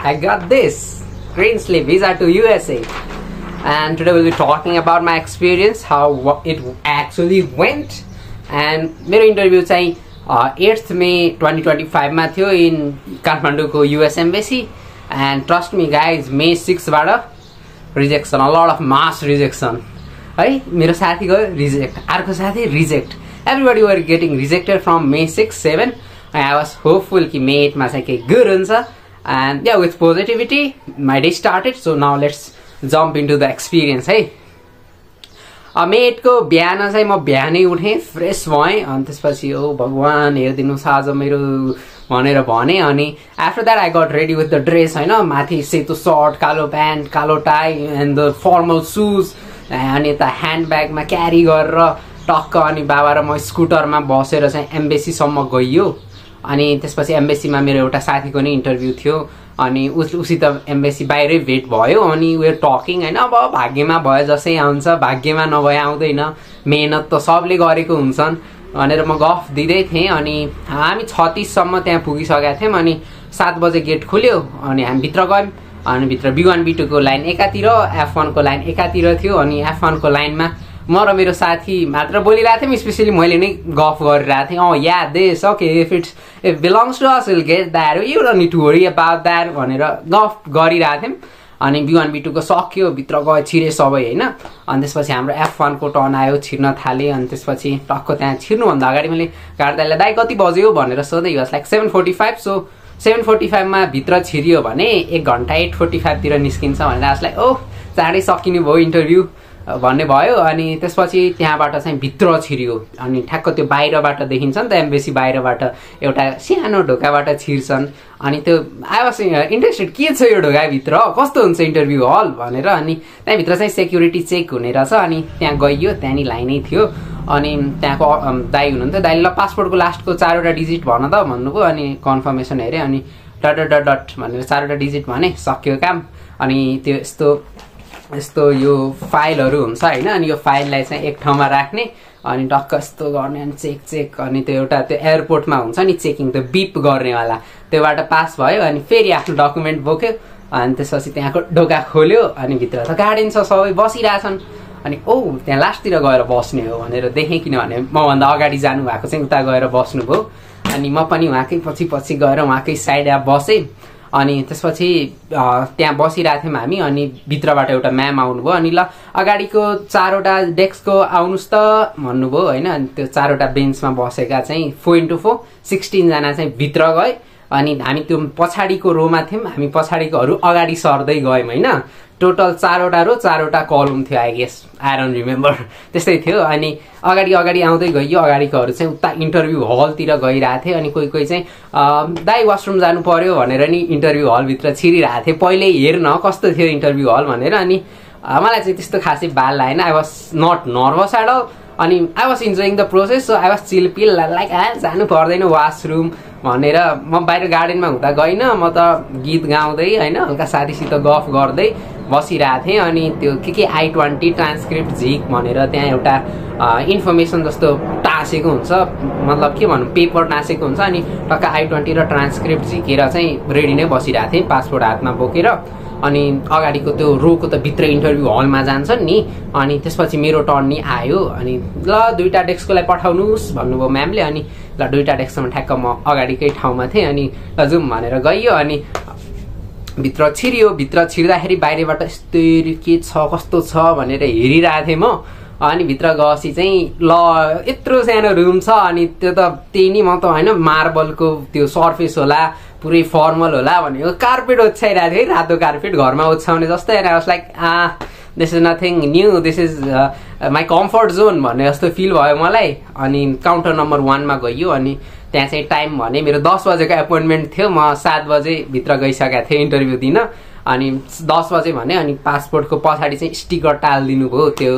I got this green sleeve visa to USA. And today we'll be talking about my experience, how it actually went. And मेरो interview चाहिँ 8th May 2025 मा थियो in काठमाडौँको US Embassy. And trust me guys, May 6 बाट rejection, a lot of mass rejection. है मेरो साथी गयो रिजेक्ट, अर्को साथी reject. Everybody were getting rejected from May 6, 7. And I was hopeful कि May 8 मा चाहिँ केही good हुन्छ. And yeah, with positivity, my day started. So now let's jump into the experience. Hey, May 8 को बिहान चाहिँ म बिहानै उठेँ, फ्रेस भएँ. अनि त्यसपछि ओ भगवान हेरिदिनुस् आज मेरो भनेर भने. अनि after that I got ready with the dress होइन, माथि सेतो सर्ट, कालो प्यान्ट, कालो tie and the formal shoes. अनि यता ह्यान्ड ब्यागमा क्यारी गरेर टक्क अनि बाबा र म स्कुटरमा बसेर चाहिँ एम्बेसीसम्म गइयो. अनि त्यसपछि एम्बेसीमा मेरो एउटा साथीको नि इन्टरभ्यू थियो. अनि उसित एम्बेसी बाहिरै भेट भयो. अनि वेयर टकिङ होइन, अब भाग्यमा भयो जसै आउँछ, भाग्यमा नभए आउँदैन, मेहनत त सबले गरेको हुन्छन् भनेर म गफ दिँदै थिएँ. अनि हामी 36सम्म त्यहाँ पुगिसकेका थियौँ. अनि 7 बजे गेट खुल्यो. अनि हामी भित्र गयौँ. अनि भित्र B1 B2 को लाइन एकातिर, F1 को लाइन एकातिर थियो. अनि F1 को लाइनमा म र मेरो साथी मात्र बोलिरहेको थियौँ. स्पेसली मैले नै गफ गरिरहेको थिएँ. Yeah this okay, if belongs to us will get that, you don't need to worry about that भनेर गफ गरिरहेको थियौँ. अनि B1 B2 को सक्यो, भित्र गयो, छिरे सबै होइन. अनि त्यसपछि हाम्रो F1 को टर्न आयो, छिर्न थालेँ. अनि त्यसपछि टक्क त्यहाँ छिर्नुभन्दा अगाडि मैले गाडीलाई दाइ कति बज्यो भनेर सोधेँ. Was like 7:45. सो 7:45 मा भित्र छिरियो भने 1 घन्टा 8:45 तिर निस्किन्छ भनेर आजलाई ओ चाँडै सकिने भयो इन्टरभ्यू भन्ने भयो. अनि त्यसपछि त्यहाँबाट चाहिँ भित्र छिरियो. अनि ठ्याक्क त्यो बाहिरबाट देखिन्छ नि त, एम्बेसी बाहिरबाट एउटा सानो ढोकाबाट छिर्छन्. अनि त्यो आई वाज इन्ट्रेस्टेड, के छ यो ढोकाभित्र, कस्तो हुन्छ इन्टरभ्यू हल भनेर. अनि त्यहाँभित्र चाहिँ सेक्युरिटी चेक हुने रहेछ. अनि त्यहाँ गइयो, त्यहाँ नि लाइनै थियो. अनि त्यहाँको दाइ हुनुहुन्थ्यो. दाइले ल पासपोर्टको लास्टको 4वटा डिजिट भन त भन्नुभयो. अनि कन्फर्मेसन हेरेँ. अनि डट डट डट डट भनेर 4वटा डिजिट भने सक्यो काम. अनि त्यो यस्तो यो फाइलहरू हुन्छ होइन. अनि यो फाइललाई चाहिँ एक ठाउँमा राख्ने. अनि टक्क यस्तो गर्ने. अनि चेक. अनि त्यो एउटा त्यो एयरपोर्टमा हुन्छ नि चेकिङ, त्यो बिप गर्नेवाला, त्योबाट पास भयो. अनि फेरि आफ्नो डकुमेन्ट बोक्यो. अनि त्यसपछि त्यहाँको ढोका खोल्यो. अनि भित्र त गार्डन छ, सबै बसिरहेछन्. अनि ओ त्यहाँ लास्टतिर गएर बस्ने हो भनेर देखेँ, किनभने मभन्दा अगाडि जानुभएको चाहिँ उता गएर बस्नुभयो. अनि म पनि उहाँकै पछि गएर उहाँकै साइडमा बसेँ. अनि त्यसपछि त्यहाँ बसिरहेको थियौँ हामी. अनि भित्रबाट एउटा म्याम आउनुभयो. अनि ल अगाडिको 4वटा डेस्कको आउनुहोस् त भन्नुभयो होइन. अनि त्यो 4वटा बेन्चमा बसेका चाहिँ 4x4 16 जना चाहिँ भित्र गए. अनि हामी त्यो पछाडिको रोमा थियौँ. हामी पछाडिकोहरू अगाडि सर्दै गयौँ होइन. टोटल 4वटा रो 4वटा कलम थियो, I guess, I don't remember, त्यस्तै थियो. अनि अगाडि आउँदै गइयो. अगाडिकोहरू चाहिँ उता इन्टरभ्यू हलतिर गइरहेको थिए. अनि कोही चाहिँ दाइ वासरुम जानु पर्यो भनेर नि इन्टरभ्यू हलभित्र छिरिरहेको थिएँ. पहिले हेर्न कस्तो थियो इन्टरभ्यू हल भनेर. अनि मलाई चाहिँ त्यस्तो खासै बाल लागेन. I was not nervous at all. अनि I was enjoying the process. So I was chill pill, like जानु पर्दैन वासरुम भनेर म बाहिर गार्डनमा हुँदा गइनँ. म त गीत गाउँदै होइन हल्का साथीसित गफ गर्दै बसिरहेको थिएँ. अनि त्यो के I-20 ट्रान्सक्रिप्ट झिक भनेर त्यहाँ एउटा इन्फर्मेसन जस्तो टाँसेको हुन्छ, मतलब के भनौँ पेपर टाँसेको हुन्छ. अनि टक्क I-20 र ट्रान्सक्रिप्ट झिकेर चाहिँ रेडी नै बसिरहेको थिएँ पासपोर्ट हातमा बोकेर. अनि अगाडिको त्यो रोको त भित्र इन्टरभ्यू हलमा जान्छन् नि. अनि त्यसपछि मेरो टर्न नि आयो. अनि ल 2टा डेस्ककोलाई पठाउनुहोस् भन्नुभयो म्यामले. अनि ल 2टा डेस्कमा ठ्याक्क म अगाडिकै ठाउँमा थिएँ. अनि ल जाउँ भनेर गइयो. अनि भित्र छिरियो. भित्र छिर्दाखेरि बाहिरबाट यस्तो के छ कस्तो छ भनेर हेरिरहेको थिएँ म. अनि भित्र गएपछि चाहिँ ल यत्रो सानो रुम छ. अनि त्यो त त्यही नि, म त होइन मार्बलको त्यो सर्फेस होला, पुरै फर्मल होला भनेको कार्पेट ओछ्याइरहेको थियो है, रातो कार्पेट घरमा ओछ्याउने जस्तै. अनि I was like this is nothing new, this is my comfort John भन्ने जस्तो फिल भयो मलाई. अनि काउन्टर नम्बर 1 मा गइयो. अनि त्यहाँ चाहिँ टाइम भने मेरो 10 बजेको एपोइन्टमेन्ट थियो. म 7 बजे भित्र गइसकेको थिएँ इन्टरभ्यू दिन. अनि 10 बजे भने. अनि पासपोर्टको पछाडि चाहिँ स्टिकर टालिदिनु भयो त्यो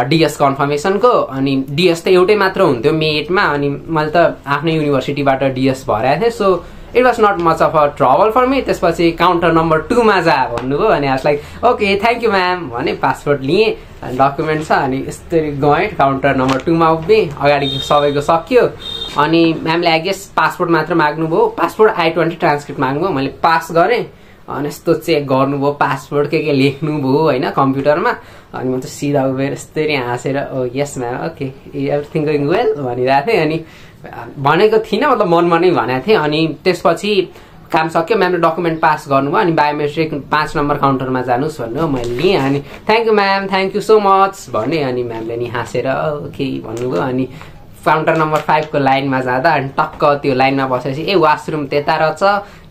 डिएस कन्फर्मेसनको. अनि डिएस त एउटै मात्र हुन्थ्यो May 8 मा. अनि मैले त आफ्नै युनिभर्सिटीबाट डिएस भराएको थिएँ. So it was not much of a trouble for me. त्यसपछि काउन्टर नम्बर 2 मा जा भन्नुभयो. अनि I was like okay thank you ma'am भने पासपोर्ट लिएँ, डकुमेन्ट छ. अनि यस्तरी गएँ, काउन्टर नम्बर 2 मा उभिएँ. अगाडि सबैको सक्यो. अनि म्यामले आई गेस पासपोर्ट मात्र माग्नुभयो, पासपोर्ट I-20 ट्रान्सक्रिप्ट माग्नुभयो. मैले पास गरेँ. अनि यस्तो चेक गर्नुभयो पासपोर्ट के लेख्नुभयो होइन कम्प्युटरमा अनि म चाहिँ सिधा उभिएर यस्तरी हाँसेर oh yes ma'am okay everything going well भनिरहेको थिएँ अनि भनेको थिइनँ मतलब मनमा नै भनेको थिएँ अनि त्यसपछि काम सक्यो म्यामले डकुमेन्ट पास गर्नुभयो अनि बायोमेट्रिक 5 नम्बर काउन्टरमा जानुहोस् भन्नु मैले लिएँ अनि thank you ma'am thank you so much भने अनि म्यामले नि हाँसेर ओके भन्नुभयो अनि काउन्टर नम्बर 5 को लाइनमा जाँदा अनि टक्क त्यो लाइनमा बसेपछि ए वासरुम त्यता रहेछ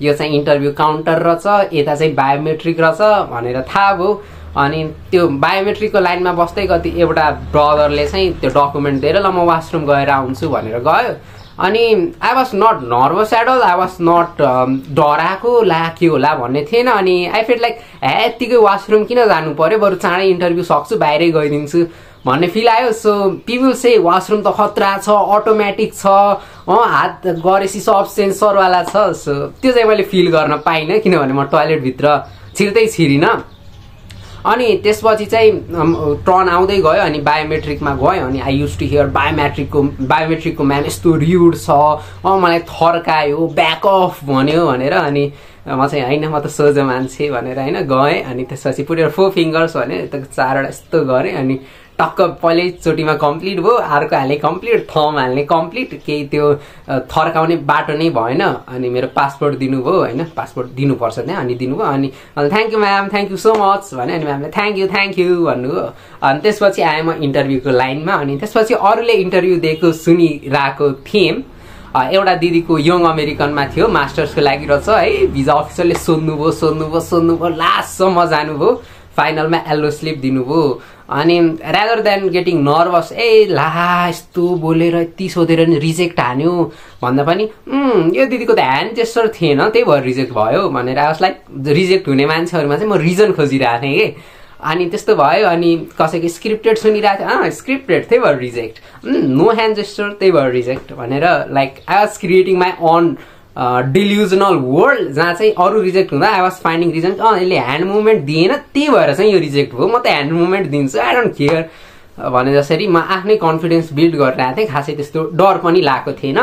यो चाहिँ इन्टरभ्यू काउन्टर रहेछ यता चाहिँ बायोमेट्रिक रहेछ भनेर थाहा भयो अनि त्यो बायोमेट्रिकको लाइनमा बस्दै गति एउटा ब्रदरले चाहिँ त्यो डकुमेन्ट दिएर ल म वासरुम गएर आउँछु भनेर गयो अनि I was not nervous at all I was not डराएको ला के होला भन्ने थिएन अनि आई फिल लाइक यत्तिकै वासरुम किन जानु पर्यो बरु चाँडै इन्टरभ्यू सक्छु बाहिरै गइदिन्छु भन्ने फिल आयो सो पिपल से वासरुम त खतरा छ अटोमेटिक छ हात गरेपछि सब सेन्सरवाला छ सो त्यो चाहिँ मैले फिल गर्न पाइनँ किनभने म टोयलेटभित्र छिर्दै छिरिनँ अनि त्यसपछि चाहिँ टर्न आउँदै गयो अनि बायोमेट्रिकमा गयो अनि आई युज टु हियर बायोमेट्रिकको म्याम यस्तो रिउड छ मलाई थर्कायो ब्याक अफ भन्यो भनेर अनि म चाहिँ होइन म त सोझो मान्छे भनेर होइन गएँ अनि त्यसपछि पुरै 4 फिङ्गर्स भने त्यो 4वटा यस्तो गरेँ अनि टक्क पहिल्यैचोटिमा कम्प्लिट भयो अर्को हाल्ने कम्प्लिट थम हाल्ने कम्प्लिट केही त्यो थर्काउने बाटो नै भएन अनि मेरो पासपोर्ट दिनुभयो होइन पासपोर्ट दिनुपर्छ त्यहाँ अनि दिनुभयो अनि thank you ma'am thank you so much भने अनि म्यामले थ्याङ्क यू भन्नुभयो अनि त्यसपछि आएँ म इन्टरभ्यूको लाइनमा अनि त्यसपछि अरूले इन्टरभ्यू दिएको सुनिरहेको थिएँ एउटा दिदीको यङ अमेरिकनमा थियो मास्टर्सको लागि रहेछ है भिजा अफिसरले सोध्नुभयो लास्टसम्म जानुभयो फाइनलमा एल्लो स्लिप दिनुभयो अनि रादर देन गेटिङ नर्भस ला यस्तो बोलेर यति सोधेर नि रिजेक्ट हान्यो भन्दा पनि यो दिदीको त ह्यान्ड जेस्चर थिएन त्यही भएर रिजेक्ट भयो भनेर आई वाज लाइक रिजेक्ट हुने मान्छेहरूमा चाहिँ म रिजन खोजिरहेको थिएँ कि अनि त्यस्तो भयो अनि कसैको स्क्रिप्टेड सुनिरहेको थियो स्क्रिप्टेड त्यही भएर रिजेक्ट नो ह्यान्ड जेस्चर त्यही भएर रिजेक्ट भनेर like I was creating my own delusional world जहाँ चाहिँ अरू रिजेक्ट हुँदा आई वाज फाइन्डिङ रिजन यसले ह्यान्ड मुभमेन्ट दिएन त्यही भएर चाहिँ यो रिजेक्ट भयो म त ह्यान्ड मुभमेन्ट दिन्छु आई डोन्ट केयर भने जसरी म आफ्नै कन्फिडेन्स बिल्ड गरिरहेको थिएँ खासै त्यस्तो डर पनि लागेको थिएन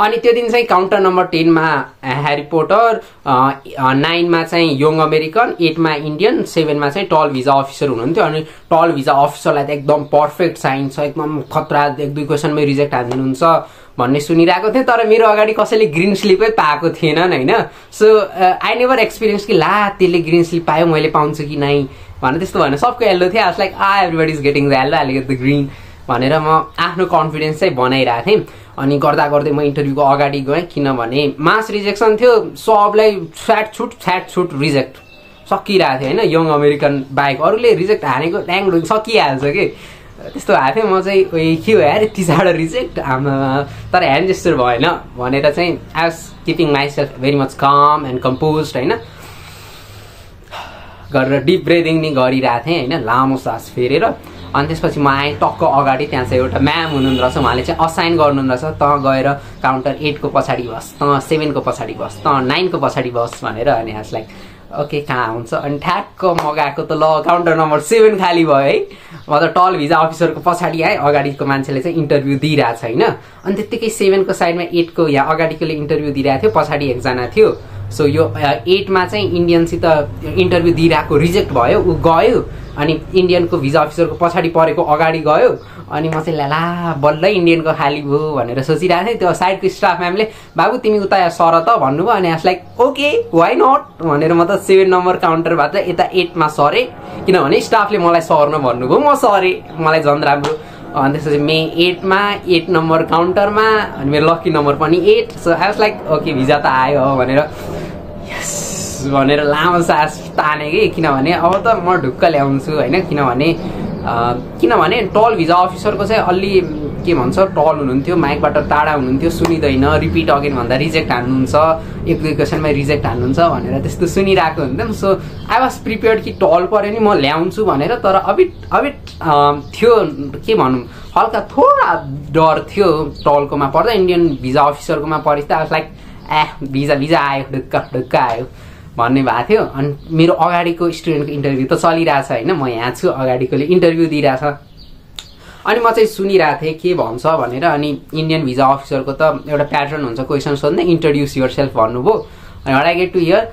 अनि त्यो दिन चाहिँ काउन्टर नम्बर 10 मा ह्यारी पोटर 9 मा चाहिँ यङ अमेरिकन 8 मा इन्डियन 7 मा चाहिँ टल भिजा अफिसर हुनुहुन्थ्यो अनि टल भिजा अफिसरलाई त एकदम पर्फेक्ट चाहिन्छ एकदम खतरा 1-2 क्वेसनमै रिजेक्ट हानिदिनुहुन्छ भन्ने सुनिरहेको थिएँ तर मेरो अगाडि कसैले ग्रीन स्लिपै पाएको थिएनन् होइन सो आई नेभर एक्सपिरियन्स कि ला त्यसले ग्रीन स्लिप पायो मैले पाउँछु कि नै भनेर त्यस्तो भएन सबको येल्लो थियो I was like everybody is getting the yellow I get the green भनेर म आफ्नो कन्फिडेन्स चाहिँ बनाइरहेको थिएँ अनि गर्दा गर्दै म इन्टरभ्यूको अगाडि गएँ किनभने मास रिजेक्सन थियो सबलाई छ्याट छुट रिजेक्ट सकिरहेको थियो होइन यङ अमेरिकन बाइक अरूले रिजेक्ट हानेको ड्याङ सकिहाल्छ कि त्यस्तो भएको थियो म चाहिँ के हो यार यति साह्रो रिजेक्ट आमा तर ह्यान्ड जेस्चर भएन भनेर चाहिँ I was keeping myself very much काम एन्ड कम्पोज होइन गरेर डिप ब्रिदिङ नि गरिरहेको थिएँ होइन लामो सास फेरेर अनि त्यसपछि म आएँ टक्क अगाडि त्यहाँ चाहिँ एउटा म्याम हुनुहुँदो रहेछ उहाँले चाहिँ असाइन गर्नुहुँदो रहेछ तँ गएर काउन्टर 8 को पछाडि बस तँ 7 को पछाडि बस तँ 9 को पछाडि बस भनेर अनि आज लाइक ओके कहाँ हुन्छ अनि ठ्याक्क म गएको त ल काउन्टर नम्बर 7 खाली भयो है म त टल भिजा अफिसरको पछाडि आएँ अगाडिको मान्छेले चाहिँ इन्टरभ्यू दिइरहेको छ होइन अनि त्यत्तिकै 7 को साइडमा 8 को यहाँ अगाडिकोले इन्टरभ्यू दिइरहेको थियो पछाडि एकजना थियो सो यो 8 मा चाहिँ इन्डियनसित इन्टरभ्यू दिइरहेको रिजेक्ट भयो ऊ गयो अनि इन्डियनको भिजा अफिसरको पछाडि परेको अगाडि गयो अनि म चाहिँ ला बल्लै इन्डियनको खाली भयो भनेर सोचिरहेको थिएँ त्यो साइडको स्टाफ म्यामले बाबु तिमी उता सर त भन्नुभयो अनि आज लाइक ओके वाइ नट भनेर म त 7 नम्बर काउन्टरबाट यता 8 मा सरेँ किनभने स्टाफले मलाई सर्न भन्नुभयो म सरेँ मलाई झन् राम्रो अनि त्यसपछि मे 8 मा 8 नम्बर काउन्टरमा अनि मेरो लकी नम्बर पनि 8 so I was like okay visa त आयो भनेर यस भनेर लामो सास ताने कि किनभने अब त म ढुक्क ल्याउँछु होइन किनभने टल भिजा अफिसरको चाहिँ अलि के भन्छ टल हुनुहुन्थ्यो माइकबाट टाढा हुनुहुन्थ्यो सुनिँदैन रिपिट अगेन भन्दा रिजेक्ट हान्नुहुन्छ 1-2 क्वेसनमै रिजेक्ट हान्नुहुन्छ भनेर त्यस्तो सुनिरहेको हुन्थ्यो सो आई वाज प्रिपेयर्ड कि टल पऱ्यो नि म ल्याउँछु भनेर तर अबिट थियो के भनौँ हल्का थोडा डर थियो टलकोमा पर्दा इन्डियन भिजा अफिसरकोमा परेछ त आई वाज लाइक भिजा आयो ढुक्क आयो भन्ने भएको थियो अनि मेरो अगाडिको स्टुडेन्टको इन्टरभ्यू त चलिरहेछ होइन म यहाँ छु अगाडिकोले इन्टरभ्यू दिइरहेछ अनि म चाहिँ सुनिरहेको थिएँ के भन्छ भनेर अनि इन्डियन भिजा अफिसरको त एउटा प्याटर्न हुन्छ क्वेसन सोध्ने इन्ट्रोड्युस युर सेल्फ भन्नुभयो अनि what I get to hear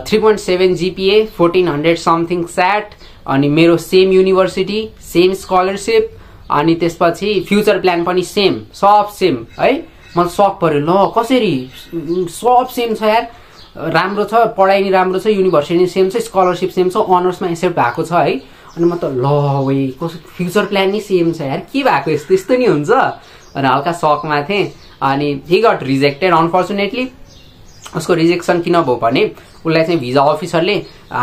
3.7 GPA 1400 something SAT अनि मेरो सेम युनिभर्सिटी सेम स्कलरसिप अनि त्यसपछि फ्युचर प्लान पनि सेम सब सेम है मलाई सक पर्यो ल कसरी सब सेम छ यार राम्रो छ पढाइ नि राम्रो छ युनिभर्सिटी सेम छ स्कलरसिप सेम छ अनर्समा एक्सेप्ट भएको छ है अनि म त ल वै कस्तो फ्युचर प्लान नि सेम छ यार के भएको यस्तो यस्तो नि हुन्छ अनि हल्का सकमा थिएँ अनि ही गट रिजेक्टेड अनफर्चुनेटली उसको रिजेक्सन किन भयो भने उसलाई चाहिँ भिजा अफिसरले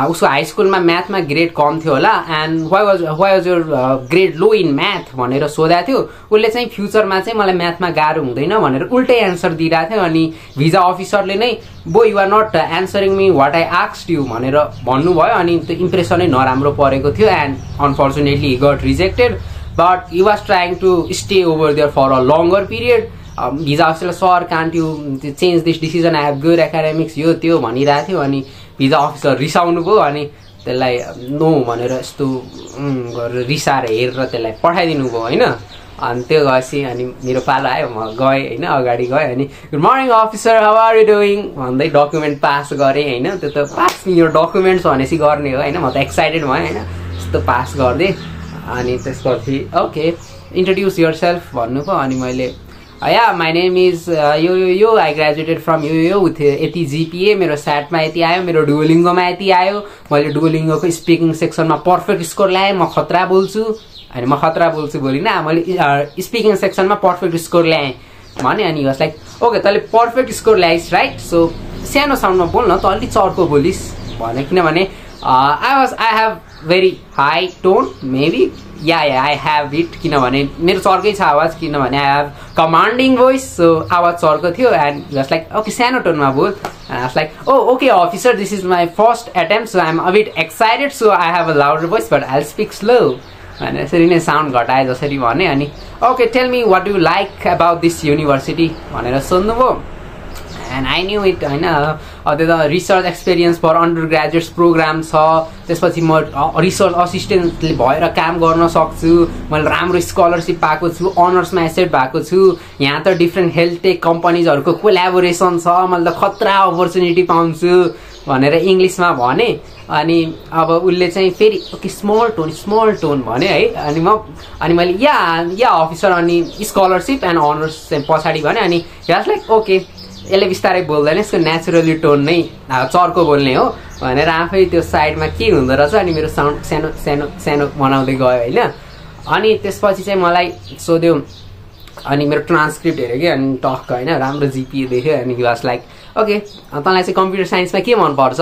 उसको हाई स्कुलमा म्याथमा ग्रेड कम थियो होला and why was your grade low in math भनेर सोधेको थियो उसले चाहिँ फ्युचरमा चाहिँ मलाई म्याथमा गाह्रो हुँदैन भनेर उल्टै एन्सर दिइरहेको थियो अनि भिजा अफिसरले नै बो you are not answering me what I asked you भनेर भन्नुभयो अनि त्यो इम्प्रेसनै नराम्रो परेको थियो and unfortunately he got rejected but he was trying to stay over there for a longer period visa अफिसरले sir can't you change this decision I have good academics यो त्यो भनिरहेको थियो अनि भिजा अफिसर रिसाउनु भयो अनि त्यसलाई नो भनेर यस्तो गरेर रिसाएर हेरेर त्यसलाई पठाइदिनु भयो होइन अनि त्यो गएपछि अनि मेरो पालो आयो म गएँ होइन अगाडि गएँ अनि good morning officer how are you doing भन्दै डकुमेन्ट पास गरेँ होइन त्यो त पास यो डकुमेन्ट्स भनेपछि गर्ने हो होइन म त एक्साइटेड भएँ होइन यस्तो पास गरिदिएँ अनि त्यसपछि ओके इन्ट्रोड्युस योर सेल्फ भन्नुभयो अनि मैले या माई नेम इज यो आई ग्रेजुएटेड फ्रम यो विथ यति GPA मेरो SATमा यति आयो मेरो डुओलिङ्गोमा यति आयो मैले डुओलिङ्गोको स्पिकिङ सेक्सनमा पर्फेक्ट स्कोर ल्याएँ म खतरा बोल्छु अनि म खतरा बोल्छु बोलिनँ मैले स्पिकिङ सेक्सनमा पर्फेक्ट स्कोर ल्याएँ भने अनि वाज लाइक ओके तैँले पर्फेक्ट स्कोर ल्याइस् राइट सो सानो साउन्डमा बोल न त अलिक चर्को बोलिस् भने किनभने I have very high tone maybe yeah I have it किनभने मेरो चर्कै छ आवाज किनभने I have commanding voice so आवाज चर्को थियो एन्ड जस्ट लाइक ओके सानो टोनमा बोल and like oh okay officer this is my first attempt so I am a bit excited so I have a louder voice but I speak slow अनि यसरी नै sound घटाए जसरी भने अनि okay tell me what you like about this university भनेर सोध्नुभयो and I knew it होइन त्यो त research experience for undergraduates program छ त्यसपछि म रिसर्च असिस्टेन्टले भएर काम गर्न सक्छु मैले राम्रो स्कलरसिप पाएको छु अनर्समा एक्सेप्ट भएको छु यहाँ त डिफ्रेन्ट हेल्थ टेक कम्पनीजहरूको कोल्याबोरेसन छ मैले त खतरा अपर्च्युनिटी पाउँछु भनेर इङ्ग्लिसमा भने अनि अब उसले चाहिँ फेरि ओके स्मल टोन भने है अनि मैले या अफिसर अनि स्कलरसिप एन्ड अनर्स चाहिँ पछाडि भने अनि जस्ट लाइक ओके यसले बिस्तारै बोल्दैन यसको नेचुरली टोन नै चर्को बोल्ने हो भनेर आफै त्यो साइडमा के हुँदो रहेछ अनि मेरो साउन्ड सानो सानो सानो बनाउँदै गयो होइन अनि त्यसपछि चाहिँ मलाई सोध्यो अनि मेरो ट्रान्सक्रिप्ट हेऱ्यो कि अनि टक्क होइन राम्रो GPA देख्यो अनि वाज लाइक ओके तँलाई चाहिँ कम्प्युटर साइन्समा के मनपर्छ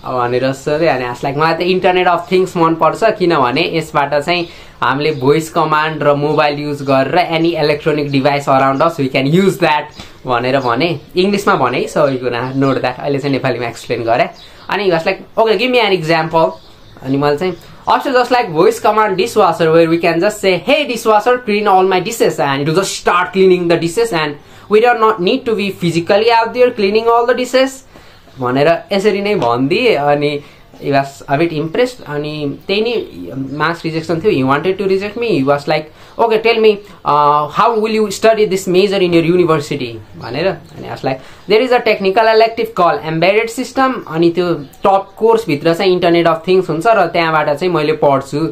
भनेर सोध्यो अनि आस लाइक मलाई त इन्टरनेट अफ थिङ्स मनपर्छ किनभने यसबाट चाहिँ हामीले भोइस कमान्ड र मोबाइल युज गरेर any electronic device around us we can use that भनेर भने इङ्ग्लिसमा भने है सबै कुरा नोट द्याट अहिले चाहिँ नेपालीमा एक्सप्लेन गरेँ अनि was like okay give me an example अनि मैले चाहिँ also just like voice command dishwasher where we can just say hey dishwasher clean all my dishes and it will just start cleaning the dishes and we do not need to be physically out there cleaning all the dishes भनेर यसरी नै भनिदिए अनि he was a bit impressed अनि त्यही नै marks rejection थियो he wanted to reject me he was like okay tell me how will you study this major in your university भनेर अनि I was like there is a technical elective called embedded system अनि त्यो top course भित्र चाहिँ internet of things हुन्छ र त्यहाँबाट चाहिँ मैले पढ्छु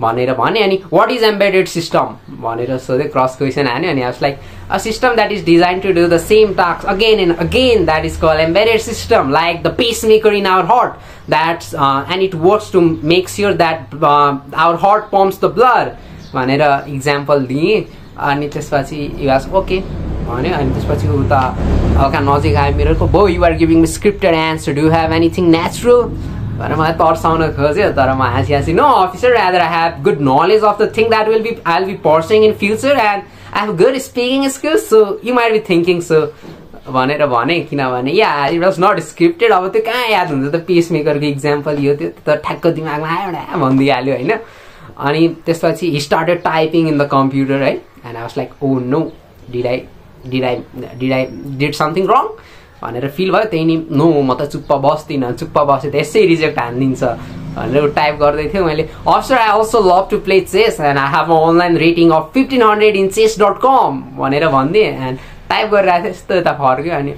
भनेर भने अनि what is embedded system भनेर सोधे क्रस क्वेसन हान्यो अनि I was like a system that is designed to do the same tasks again and again that is called embedded system like the pacemaker in our heart that's and it works to make sure that our heart pumps the blood भनेर example दिएँ अनि त्यसपछि he was okay भन्यो अनि त्यसपछि उता हल्का नजिक आयो मेरो बो you are giving me scripted answer do you have anything natural भनेर मलाई तर्साउन खोज्यो तर म हाँसी no officer rather I have good knowledge of the thing that I'll be pursuing in future and I have good speaking skills so you might be thinking so भनेर भने किनभने या it was not scripted अब त्यो कहाँ याद हुन्छ त पेसमेकरको example यो त्यो त ठ्याक्क दिमागमा आयो एउटा भनिदिइहाल्यो होइन अनि त्यसपछि he started typing in the computer right and I was like oh no did I did something wrong भनेर फिल भयो त्यही नि नो म त चुप्प बस्दिनँ चुप्प बसेँ त यसै रिजेक्ट हानिदिन्छ भनेर टाइप गर्दै थियो मैले also I also love to play chess and I have online rating of 1500 in chess.com भनेर भनिदिएँ एन्ड टाइप गरिरहेको थिएँ यस्तो यता फर्क्यो अनि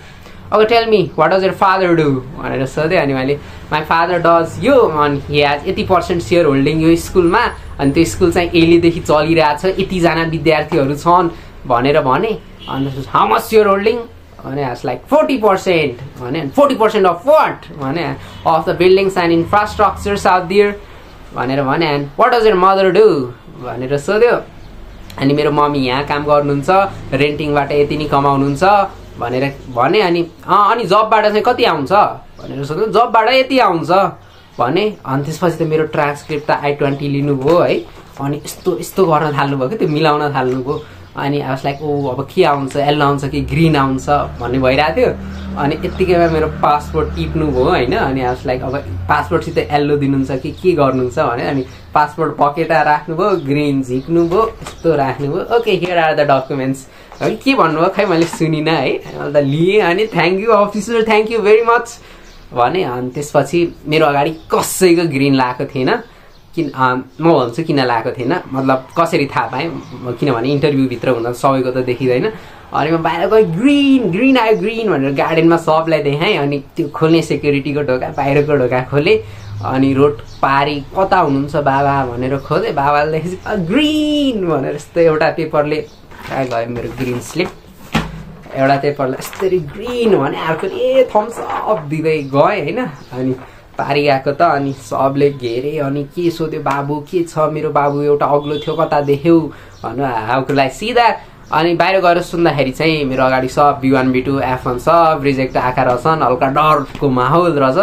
Okay, tell me, what does your father do? भनेर सोधेँ अनि मैले my father does यो अनि he has 80% सेयर होल्डिङ यो स्कुलमा अनि त्यो स्कुल चाहिँ एलीदेखि चलिरहेछ यतिजना विद्यार्थीहरू छन् भनेर भने अनि how much सेयर होल्डिङ भने I was like 40% भने 40% of what भने of the buildings and infrastructures out there भनेर भने and what does your mother do भनेर सोध्यो अनि मेरो मम्मी यहाँ काम गर्नुहुन्छ रेन्टिङबाट यति नै कमाउनुहुन्छ भनेर भने अनि जबबाट चाहिँ कति आउँछ भनेर सोध्नु जबबाट यति आउँछ भने अनि त्यसपछि त मेरो ट्रान्सक्रिप्ट त I-20 लिनुभयो है अनि यस्तो यस्तो गर्न थाल्नुभयो कि त्यो मिलाउन थाल्नुभयो अनि I was like ओ अब के आउँछ येल्लो आउँछ कि ग्रिन आउँछ भन्ने भइरहेको थियो अनि यतिकैमा मेरो पासपोर्ट टिप्नुभयो होइन अनि I was like अब पासपोर्टसित येल्लो दिनुहुन्छ कि के गर्नुहुन्छ भने अनि पासपोर्ट पकेटा राख्नुभयो ग्रिन झिक्नुभयो यस्तो राख्नुभयो okay here are the documents है के भन्नुभयो खै मैले सुनिनँ है अन्त लिएँ अनि thank you officer thank you very much भने अनि त्यसपछि मेरो अगाडि कसैको ग्रिन लगाएको थिएन किन म भन्छु किन लगाएको थिएन मतलब कसरी थाहा पाएँ किनभने इन्टरभ्यूभित्र हुँदा सबैको त देखिँदैन अनि म बाहिर गएँ ग्रिन ग्रिन आयो ग्रिन भनेर गार्डनमा सबलाई देखाएँ अनि त्यो खोल्ने सेक्युरिटीको ढोका बाहिरको ढोका खोलेँ अनि रोड पारी कता हुनुहुन्छ बाबा भनेर खोजेँ बाबाले देखेपछि ग्रिन भनेर यस्तो एउटा पेपरले गयो मेरो ग्रिन स्लिप एउटा पेपरले यस्तरी ग्रिन भने अर्को थम्स अप दिँदै गएँ होइन अनि पारी गएको त अनि सबले घेरे अनि के सोध्यो बाबु के छ मेरो बाबु एउटा अग्लो थियो कता देख्यौ भन्नु हाउकोलाई सिधा अनि बाहिर गएर सुन्दाखेरि चाहिँ मेरो अगाडि सब B1 B2 F1 सब रिजेक्ट आएका रहेछन् हल्का डरको माहौल रहेछ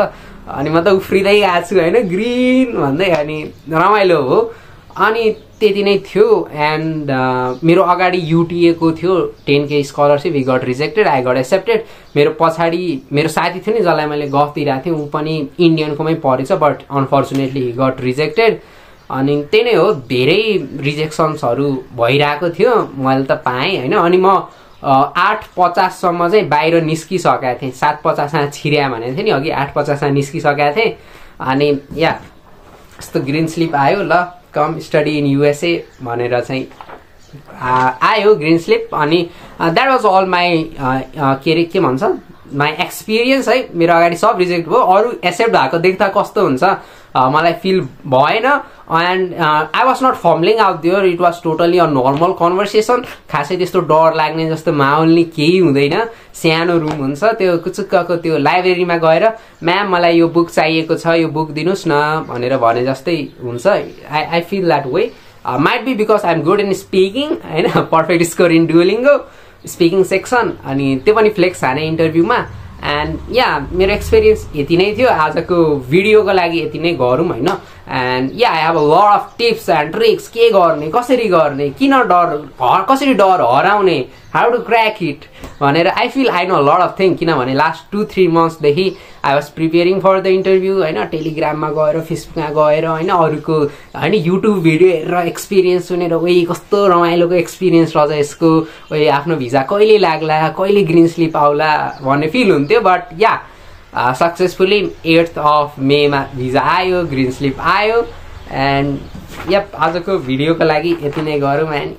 अनि म त उफ्रिँदै गएको छु होइन ग्रिन भन्दै अनि रमाइलो हो अनि त्यति नै थियो एन्ड मेरो अगाडि UTA को थियो 10K scholarship he got rejected I got accepted मेरो पछाडि मेरो साथी थियो नि जसलाई मैले गफ दिइरहेको थिएँ ऊ पनि इन्डियनकोमै परेछ but unfortunately he got rejected अनि त्यही नै हो धेरै रिजेक्सन्सहरू भइरहेको थियो मैले त पाएँ होइन अनि म 8:50 सम्म चाहिँ बाहिर निस्किसकेको थिएँ 7:50मा छिर्या भनेको थिएँ नि अघि 8:50मा निस्किसकेको थिएँ अनि या यस्तो ग्रिन स्लिप आयो ल कम स्टडी इन USA भनेर चाहिँ आयो ग्रिन स्लिप अनि द्याट वाज अल माई के अरे के भन्छ माई एक्सपिरियन्स है मेरो अगाडि सब रिजेक्ट भयो अरू एक्सेप्ट भएको देख्दा कस्तो हुन्छ मलाई फिल भएन and I was not fumbling out there it was totally a normal conversation खासै त्यस्तो डर लाग्ने जस्तो माहौल नि केही हुँदैन सानो रुम हुन्छ त्यो कुचुक्कको त्यो लाइब्रेरीमा गएर म्याम मलाई यो बुक चाहिएको छ यो बुक दिनुहोस् न भनेर भने जस्तै हुन्छ I feel that they might be because I am good in speaking होइन perfect score in Duolingo speaking section अनि त्यो पनि फ्लेक्स हाने इन्टरभ्यूमा एन्ड या मेरो एक्सपिरियन्स यति नै थियो आजको भिडियोको लागि यति नै गरौँ होइन and yeah I have a lot of tips and tricks के गर्ने कसरी गर्ने किन डर कसरी डर हराउने हाउ टु क्र्याक इट भनेर I feel I know lot of thing किनभने लास्ट 2-3 मन्थ्सदेखि I was preparing for the interview होइन टेलिग्राममा गएर फेसबुकमा गएर होइन अरूको होइन युट्युब भिडियो हेरेर एक्सपिरियन्स सुनेर ओइ कस्तो रमाइलोको एक्सपिरियन्स रहेछ यसको ओइ आफ्नो भिजा कहिले लाग्ला कहिले ग्रिन स्लिप आउला भन्ने फिल हुन्थ्यो but yeah successfully 8th of May मा भिजा आयो ग्रिन स्लिप आयो एन्ड या आजको भिडियोको लागि यति नै गरौँ एन्ड